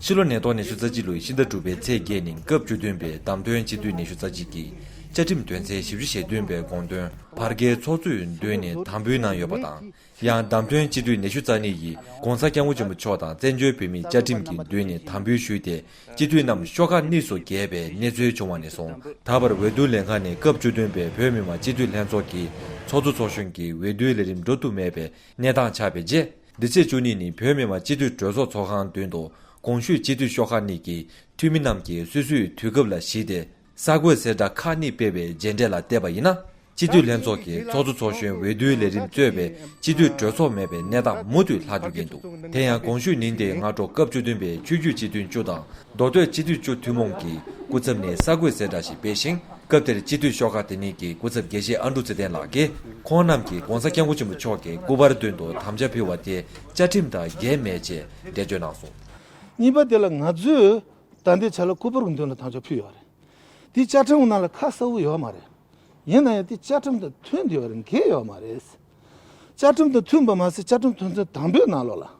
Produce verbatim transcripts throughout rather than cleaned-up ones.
ཕྱི་ལོ་ཉིས་སྟོང་ཉི་ཤུ་རྩ་གཅིག་ལོའི་ཕྱི་ཟླ་དྲུག་པའི་ཚེས་བརྒྱད་ཉིན་སྐབས་བཅུ་བདུན་པའི་བདམས་ཐོན་སྤྱི་འཐུས་ཉི་ཤུ་རྩ་གཅིག་གི་བཅའ་ཁྲིམས་དོན་ཚན་བཞི་བཅུ་ཞེ་བདུན་པའི་དགོངས་དོན་བར་བརྒལ་ཚོགས་གཙོས་མདུན་ནས་དམ་འབུལ་གནང་ཡོད་པ་དང་། ཡང་བདམས་ཐོན་སྤྱི་འཐུས་ཉི་ཤུ་རྩ་གཉིས་ཡིས་༸གོང་ས་༸སྐྱབས་མགོན་ཆེན་པོ་མཆོག་དང་བཙན་བྱོལ་བོད་མིའི་བཅའ་ཁྲིམས་ཀྱི་མདུན་ནས་དམ་འབུལ་ཞུས་ཏེ། སྤྱི་འཐུས་རྣམས་ཤོག་ཁག་གཉིས་སུ་གྱེས་པའི་གནས་ཚུལ་བྱུང་བ་ནས་བཟུང་། ད་བར་འོས་བསྡུ་ལས་ཁང་ནས་སྐབས་བཅུ་བདུན་པའི་བོད་མི་མང་སྤྱི་འཐུས་ལྷན་ཚོགས་ཀྱི་ཚོགས་གཙོ་ཚོགས་གཞོན་གྱི་འོས་བསྡུའི་ལས་རིམ་འགྲོ་ཐུབ་མེད་པའི་གནས་སྟངས་ཆགས་པའི་རྗེས། འདི་ཚེས་བཅུ་གཉིས་ཉིན་བོད་མི་མང་སྤྱི་འཐུས་གྲོས་ཚོགས་ཚོགས་ཁང་མདུན་དུ་གོང་ཞུས་སྤྱི་འཐུས་ཤོག་ཁག་གཉིས་ཀྱི་འཐུས་མི་རྣམས་ཀྱིས་སོ་སོའི་དུས་སྐབས་ལ་གཞིགས་ཏེ། གསར་འགོད་གསལ་བསྒྲགས་ཁག་གཉིས་སྤེལ་བའི་རྗེས་འབྲས་ལ་བལྟས་པ་ཡིན་ན། སྤྱི་འཐུས་ལྷན་ཚོགས་ཀྱི་ཚོགས་གཙོ་ཚོགས་གཞོན་འོས་བསྡུའི་ལས་རིམ་གཙོས་པའི་སྤྱི་འཐུས་གྲོས་ཚོགས་མེད་པའི་གནས་སྟངས་མུ་མཐུད་ལྷག་བསྡད་ཀྱིན་འདུག་དེ་ཡང་གོང་ཞུས་ཉིན་དེའི་སྔ་དྲོ་སྐབས་བཅུ་བདུན་པའི་ཆོས་བརྒྱུད་སྤྱི་འཐུས་བཅུ་དང་མདོ་སྟོད་སྤྱི་འཐུས་བཅུ་ཐུན་མོང་གི་སྐུ་ཚབ་ནས་གསར་འགོད་གསལ་བསྒྲགས་ཤིག་སྤེལ་ཞིང་། སྐབས་དེར་སྤྱི་འཐུས་ཤོག་ཁག་དེ་གཉིས་ཀྱི་སྐུ་ཚབ་དགེ་བཤེས་ཨ་འབྲུག་ཚེ་བརྟན་ལགས་ཀྱིས་ཁོང་རྣམས་ཀྱིས་༸གོང་ས་༸སྐྱབས་མགོན་ཆེན་པོ་མཆོག་གི་སྐུ་པར་མདུན་དུ་དམ་བཅའ་ཕུལ་བ་དེ་བཅའ་ཁྲིམས་དང་འགལ་མེད་ཅེས་འགྲེལ་བརྗོད་གནང་སོང་། གཉིས་པ་དེ་ལ་ང་ཚོས་ད་ལྟའི་ཆ་ལ་སྐུ་པར་གྱི་མདུན་ལ་དམ་བཅའ་ཕུལ་ཡོད་རེད། དེ་བཅའ་ཁྲིམས་ནང་ལ་ཁ་གསལ་པོ་ཡོད་མ་རེད། ཡིན་ན་ཡང་དེ་བཅའ་ཁྲིམས་དང་མཐུན་བསྡད་ཡོད་རེད། འགལ་ཡོད་མ་རེད། བཅའ་ཁྲིམས་དང་མཐུན་པ་མ་ཟད་བཅའ་ཁྲིམས་དོན་ཚན་དང་པོའི་ནང་ལོགས་ལ།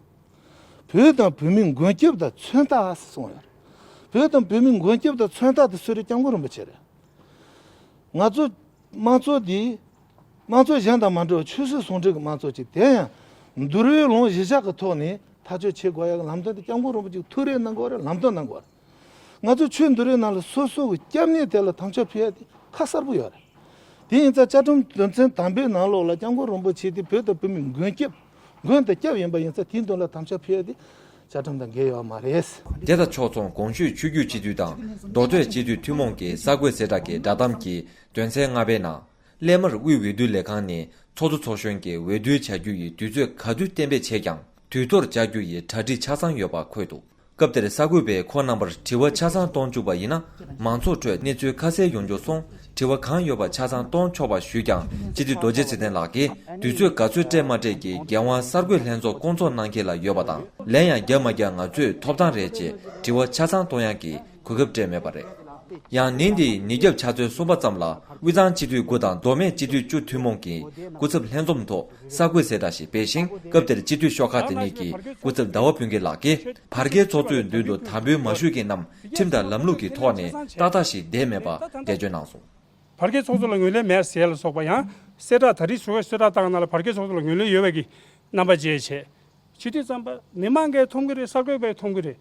བོད་དང་བོད་མིའི་མགོན་སྐྱབས་དང་མཚོན་རྟགས་གསུངས་ཡོད་རེད། བོད་དང་བོད་མིའི་མགོན་སྐྱབས་དང་མཚོན་རྟགས་དེ་སུ་རེད།་༸སྐྱབས་མགོན་རིན་པོ་ཆེ་རེད། ང་ཚོ་དམངས་གཙོ་འདི་དམངས་གཙོ་གཞན་དང་མ་འདྲ་བའི་ཆོས་སྲིད་ཟུང་འབྲེལ་གྱི་དམངས་གཙོ་ཅིག་དེ་ཡང་འདུལ་བའི་ལུང་གཞི་བཞག་གི་ཐོག་ནས་ཐག་གཅོད་བྱེད་དགོས་ཡག་གི་ལམ་སྟོན་དེ་༸སྐྱབས་མགོན་རིན་པོ་ཆེས་ཐུགས་རེ་གནང་དགོས་རེད། ལམ་སྟོན་གནང་དགོས་རེད། ང་ཚོ་ཆོས་འདུལ་བའི་ནང་ལ་སོ་སོ་གི་སྐྱབས་གནས་དེ་ལ་དམ་བཅའ་ཕུལ་ཡ་དེ་ཁ་གསལ་པོ་ཡོད་རེད། དེ་ཡིན་ཙང་བཅའ་ཁྲིམས་དོན་ཚན་དང་པོའི་ནང་ལོགས་ལ་༸སྐྱབས་མགོན་རིན་པོ་ཆེ་དེ་བོད་དང་བོད་མིའི་མགོན་སྐྱབས། མགོན་དང་སྐྱབས་ཡིན་པ་ཡིན་ཙང་དེའི་དོན་ལ་དམ་བཅའ་ཕུལ་ཡ་དེ་བཅའ་ཁྲིམས་དང་འགལ་ཡོད་མ་རེད། དེ་དང་ཕྱོགས་མཚུངས་གོང་ཞུས་ཆོས་བརྒྱུད་སྤྱི་འཐུས་དང་མདོ་སྟོད་སྤྱི་འཐུས་ཐུན་མོང་གི་གསར་འགོད་གསལ་བསྒྲགས་ཀྱི་བསྒྲགས་གཏམ་གྱི་དོན་ཚན་ལྔ་པའི་ནང་། སླད་མར་དབུས་འོས་བསྡུ་ལས་ཁང་ནས་ཚོགས་གཙོ་ཚོགས་གཞོན་གྱི་འོས་བསྡུ་བྱ་རྒྱུ་ཡི་དུས་ཚོད་ག་དུས་གཏན་འབེབས་བྱས་ཀྱང་། དུས་ཐོག་བྱ་རྒྱུ་ཡི་གྲ་སྒྲིག་ཆ་ཚང་ཡོད་པ་འཁོད་འདུག་སྐབས་དེར་གསར་འགོད་པས་ཁོང་རྣམ་པར་དྲི་བ་ཆ་ཚང་གཏོང་བཅུག་པ་ཡིན་ན། མང་ཚོགས་ཁྲོད་གནས་ཚུལ་ཁ་གསལ་ཡོང་རྒྱུ་སོང་། དྲི་བ་གང་ཡོད་པ་ཆ་ཚང་གཏོང་ཆོག་པ་ཞུས་ཀྱང་། སྤྱི་འཐུས་རྡོ་རྗེ་ཚེ་བརྟན་ལགས་ཀྱིས་དུས་ཚོད་ག་ཚོད་སྤྲད་མ་སྤྲད་ཀྱི་འགན་དབང་གསར་འགོད་ལྷན་ཚོགས་བསྐོང་ཚོགས་གནང་མཁན་ལ་ཡོད་པ་དང་། ལན་ཡང་བརྒྱབ་མ་བརྒྱབ་ང་ཚོས་ཐོབ་ཐང་རེད་ཅེས་དྲི་བ་ཆ་ཚང་གཏོང་ཡག་གི་གོ་སྐབས་སྤྲད་མེད་པ་རེད། ཡང་ཉིན་དེའི་ཉིན་རྒྱབ་ཕྱག་ཚོད་གསུམ་པ་ཙམ་ལ་དབུས་གཙང་སྤྱི་འཐུས་དགུ་དང་མདོ་སྨད་སྤྱི་འཐུས་བཅུ་ཐུན་མོང་གི་སྐུ་ཚབ་ལྷན་འཛོམས་ཐོག་གསར་འགོད་གསལ་བསྒྲགས་ཤིག་སྤེལ་ཞིང་། སྐབས་དེར་སྤྱི་འཐུས་ཤོག་ཁག་དེ་གཉིས་ཀྱི་སྐུ་ཚབ་ཟླ་བ་ཕུན་སྐྱིད་ལགས་ཀྱིས་བར་བརྒལ་ཚོགས་གཙོའི་མདུན་དུ་དམ་འབུལ་མ་ཞུས་མཁན་རྣམས་ཁྲིམས་དང་ལམ་ལུགས་ཀྱི་ཐོག་ནས་ཏག་ཏག་ཞིག་བསྡད་མེད་པ་འགྲེལ་བརྗོད་གནང་སོང་། བར་བརྒལ་ཚོགས་གཙོ་ལ་ངོས་ལེན་མེད་ཟེར་ལ་སོགས་པ་ཡང་གསལ་བསྒྲགས་ད་རེས་ཞུ་བའི་གསལ་བསྒྲགས་བཏང་ན་ལ་བར་བརྒལ་ཚོགས་གཙོ་ལ་ངོས་ལེན་ཡོད་པའི་གི་རྣམ་པ་བཅས་བྱས། སྤྱི་འཐུས་ཙམ་པ་མི་མང་གིས་མཐོང་གི་རེད། གསར་འགོད་པས་མཐོང་གི་རེད།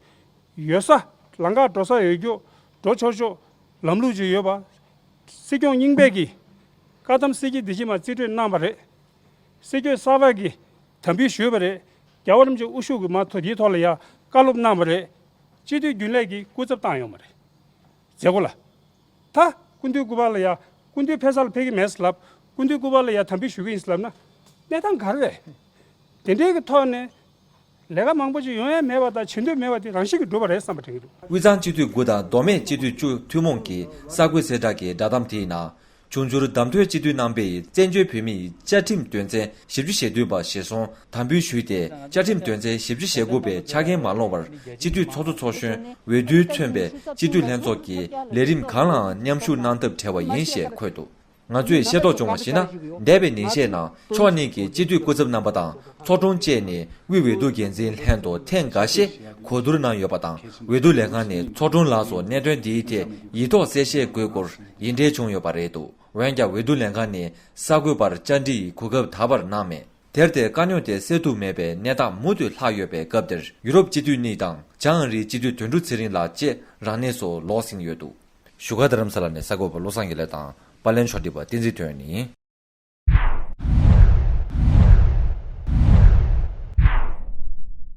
ཡོད་ས། ལམ་ཁ་འགྲོ་ས་ཡོད་རྒྱུ། འགྲོ་ཆོག་ཆོག་ལམ་ལུགས་ཅིག་ཡོད་པ། སྲིད་སྐྱོང་རྙིང་པས་ཀྱིས་བཀའ་གདམས་སྲིད་སྤྱི་བདེ་སྐྱིད་མ་རྩིས་སྤྲོད་གནང་བ་རེད། སྲིད་སྐྱོང་གསར་པ་གིས་དམ་འབུལ་ཞུས་པ་རེད། རྒྱལ་བ་རིན་པོ་ཆེ་དབུ་བཞུགས་ཀྱི་མ་ཐོ་དེའི་ཐོག་ལ་ཡ་བཀའ་སློབ་གནང་བ་རེད། སྤྱི་འཐུས་རྒྱུན་ལས་ཀྱིས་སྐུ་ཚབ་བཏང་ཡོད་མ་རེད། མཛད་སྒོ་ལ། ད་སྐུ་མདུན་སྐུ་པར་ལ་ཡ་སྐུ་མདུན་ཕེབས་ས་ལ་ཕེབས་ཀྱི་མེད་ཟེར་ལབ། སྐུ་མདུན་སྐུ་པར་ལ་ཡ་དམ་འབུལ་ཞུ་གི་ཡིན་ཟེར་ལབ་ན། གནས་སྟངས་ག་རེ་རེད། དེ་འདྲའི་གི་ཐོག་ནས་ལས་ཀ་མང་པོ་ཅིག་ཡོང་ཡ་མེད་པ་དང་བྱེད་འདོད་མེད་པ་དེ་རང་བཞིན་གྱིས་འགྲུབ་པ་རེད་བསམ་པ་དྲན་གྱི་འདུག་དབུས་གཙང་སྤྱི་འཐུས་དགུ་དང་མདོ་སྨད་སྤྱི་འཐུས་བཅུ་ཐུན་མོང་གི་གསར་འགོད་གསལ་བསྒྲགས་ཀྱི་བསྒྲགས་གཏམ་དེའི་ནང་། འབྱུང་འགྱུར་བདམས་ཐོན་སྤྱི་འཐུས་རྣམ་པས་བཙན་བྱོལ་བོད་མིའི་བཅའ་ཁྲིམས་དོན་ཚན་ཞེ་བདུན་པ་གཞིར་བཟུང་དམ་འབུལ་ཞུས་ཏེ། བཅའ་ཁྲིམས་དོན་ཚན་ཞེ་དགུ་པའི་ཆ་རྐྱེན་མ་ལོངས་པར་སྤྱི་འཐུས་ཚོགས་གཙོ་ཚོགས་གཞོན་འོས་བསྡུའི་མཚོན་པའི་སྤྱི་འཐུས་ལྷན་ཚོགས་ཀྱི་ལས་རིམ་གང་ལའང་མཉམ་ཞུགས་གནང་ཐབས་བྲལ་བ་ཡིན་ཞེས་འཁོད་འདུག་ང་ཚོས་ཤེས་རྟོགས་བྱུང་བར་གཞིགས་ན། འདས་པའི་ཉིན་ཤས་ནང་ཕྱོགས་གཉིས་ཀྱི་སྤྱི་འཐུས་སྐུ་ཚབ་རྣམ་པ་དང་ཚོགས་དྲུང་བཅས་ནས་དབུས་འོས་བསྡུ་འགན་འཛིན་ལྷན་དུ་ཐེངས་འགའ་ཤས་གོ་བསྡུར་གནང་ཡོད་པ་དང་། འོས་བསྡུ་ལས་ཁང་ནས་ཚོགས་དྲུང་ལགས་སུ་གནད་དོན་འདིའི་ཐད་ཡིག་ཐོག་གསལ་བཤད་དགོས་སྐོར་ཡིག་འབྲེལ་བྱུང་ཡོད་པ་རེད་འདུག་འོན་ཀྱང་འོས་བསྡུ་ལས་ཁང་ནས་གསར་འགོད་པར་བཅར་འདྲི་ཡི་གོ་སྐབས་ད་བར་གནང་མེད། དེར་བརྟེན་དཀའ་རྙོག་དེ་སེལ་ཐུབ་མེད་པའི་གནས་སྟངས་མུ་མཐུད་ལྷག་ཡོད་པའི་སྐབས་དེར། ཡུ་རོབ་སྤྱི་འཐུས་གཉིས་དང་བྱང་ཨ་རིའི་སྤྱི་འཐུས་དོན་གྲུབ་ཚེ་རིང་ལགས་བཅས་རང་གནས་སུ་ལོག་ཟིན་ཡོད་འདུག་བཞུགས་སྒར་རྡ་རམ་ས་ལ་ནས་གསར་འགོད་པ་བློ་བཟང་དགེ་ལེགས་དང་། པར་ལེན་ཕྱོགས་སྒྲིག་པ་བསྟན་འཛིན་དོན་ཡིན།